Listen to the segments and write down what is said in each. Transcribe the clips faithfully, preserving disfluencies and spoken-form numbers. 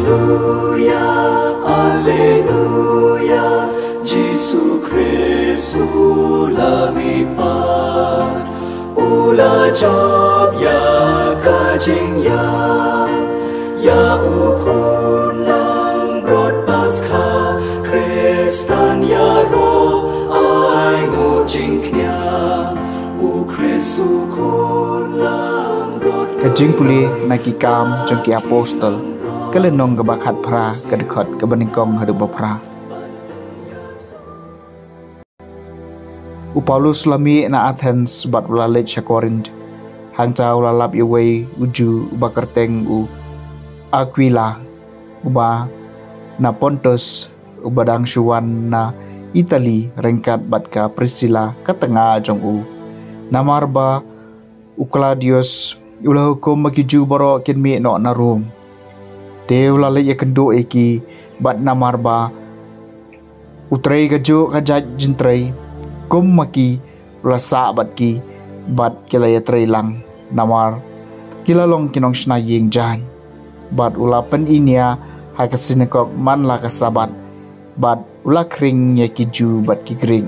Alleluia, Alleluia, Jisu Khrist u la mihpat, u la jop ïa ka jingïap, ïa u khun langbrot Paskha, Khristan ïaroh ai nguh jingkñia, u Khrist u khun langbrot. Ka jingpule na Ki Kam jong ki Apostol, ka lynnong kaba khatphra, ka dkhot kaba nyngkong haduh ba phra. U Paulus u la mih na Athens bad u la leit sha Korinth. Hangta u la lap ïa uwei u Jiw uba kyrteng u Akwila, uba na Pontus, uba dang shu wan na Itali ryngkat bad ka Prisila ka tnga jong u. Namar ba u Klaudius u la hukum ba ki Jiw baroh kin mih noh na Rom. Te u la leit ïakynduh ïa ki, bad namar ba u trei kajuh ka jait jingtrei kum ma ki, u la sah bad ki, bad ki la ïatrei lang, namar ki la long ki nongshna ïing jaiñ. Bad u la pyni nia ha ka sinagog man la ka Sabbath, bad u la khring ïa ki Jiw bad ki Grik.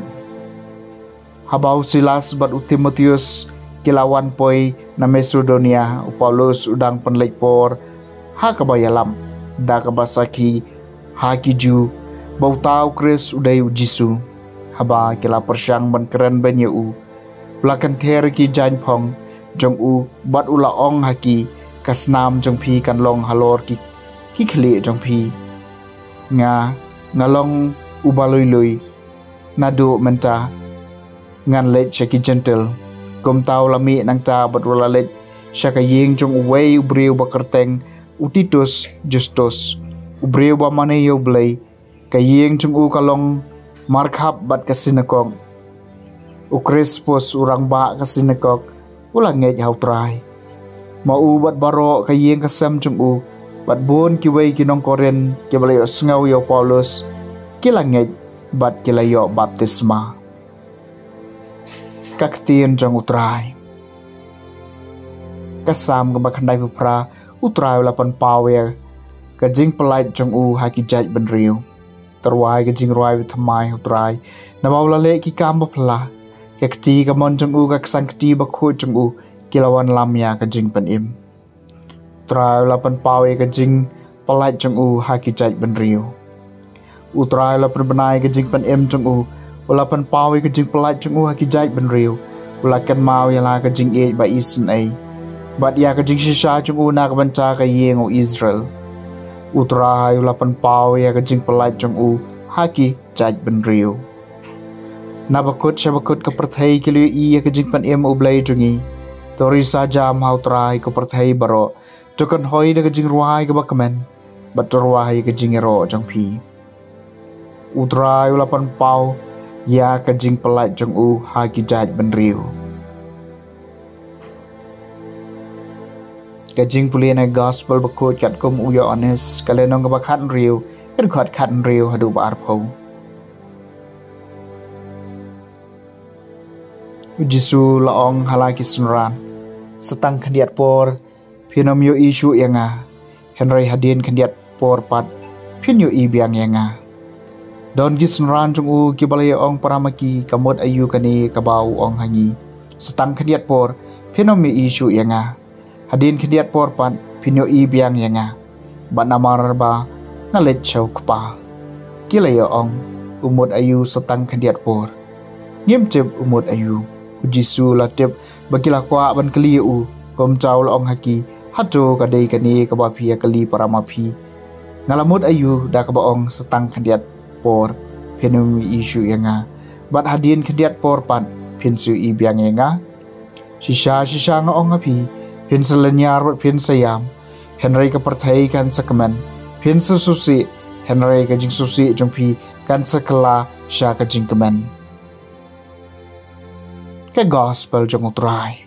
Haba u Silas bad u Timotheus ki la wan poi na Masedonia, u Paulus u dang pynleit por ha kaba ïalam da kaba sakhi ha ki Jiw ba uta u Khrist u dei u Jisu. Haba ki la pyrshang ban kren beiñ ïa u, u la kynther ki jaiñphong jong u, bad u la ong ha ki, ka snam jong phi kan long halor ki, ki khlieh jong phi. Nga, nga long uba lui lui, naduh mynta ngan leit sha ki Jentil. Kumta u la mih nangta bad u la leit sha ka ïing jong uwei u briew ba kyrteng u Titus Justus, u briew ba mane ïa U Blei. Ka ïing jong u ka long markhap bad ka sinagog. U Krispus u rangbah ka sinagog u la ngeit ha U Trai. Ma u bad baroh ka ïing ka sem jong u, bad bun kiwei ki nong Korinth kiba la ïohsngew ïa u Paulus, ki la ngeit bad ki la ïoh baptisma. Ka ktien jong U Trai. Ka Salm kaba khyndaiphew phra. U Trai u la pynpaw ïa ka jingpyllait jong u ha ki jaitbynriew. To rwai ka jingrwai ba thymmai ha U Trai, naba u la leh ki kam baphylla. Ka kti kamon jong u, ka ksang kti bakhuid jong u, ki la wanlam ïa ka jingpynim. U Trai u la pynpaw ïa ka jingpyllait jong u ha ki jaitbynriew. U Trai u la pynbna ïa ka jingpynim jong u, u la pynpaw ïa ka jingpyllait jong u ha ki jaitbynriew. U la kynmaw ïa la ka jingïeit ba isynei, bad ïa ka jingshisha jong u na ka bynta ka ïing u Israel. U Trai u la pynpaw ïa ka jingpyllait jong u ha ki jaitbynriew. Na bakut sha bakut ka pyrthei ki la ïohi ïa ka jingpynim U Blei jong ngi. To risa jam ha U Trai ko pyrthei baroh. To kynhoi da ka jingrwai kaba kmen, bad to rwai ïa ka jingïaroh jong phi. U Trai u la pynpaw ïa ka jingpyllait jong u ha ki jaitbynriew. Ka jingpule na ka Gospel bakhuid katkum u Ïoannis, ka lynnong kaba khathynriew, ka dkhot khathynriew haduh ba arphew. U Jisu u la ong ha la ki synran, sa tang khyndiat por phin ym ïohi shuh ïa nga, hynrei hadien khyndiat por pat phin ïohi biang ïa nga. Don ki synran jong u kiba la ïa ong para ma ki, ka mut aïu kane kaba u ong ha ngi, sa tang khyndiat por phin ym ïohi shuh ïa nga, hadien khyndiat por pat phin ïohi biang ïa nga, bad namar ba nga leit sha u Kpa? Ki la ïa ong, u mut aïu sa tang khyndiat por? Ngim tip u mut aïu. U Jisu u la tip ba ki la kwah ban kylli ïa u, kumta u la ong ha ki, hato ka dei kane kaba phi ïa kylli para ma phi, nga la mut aïu da kaba ong sa tang khyndiat por phin ym ïohi shuh ïa nga, bad hadien khyndiat por pat phin sa ïohi biang ïa nga? Shisha shisha nga ong ha phi, phin sa lynñiar bad phin sa ïam, hynrei ka pyrthei kan sa kmen. Phin sa sngewsih, hynrei ka jingsngewsih jong phi kan sa kylla sha ka jingkmen. Ka Gospel jong U Trai.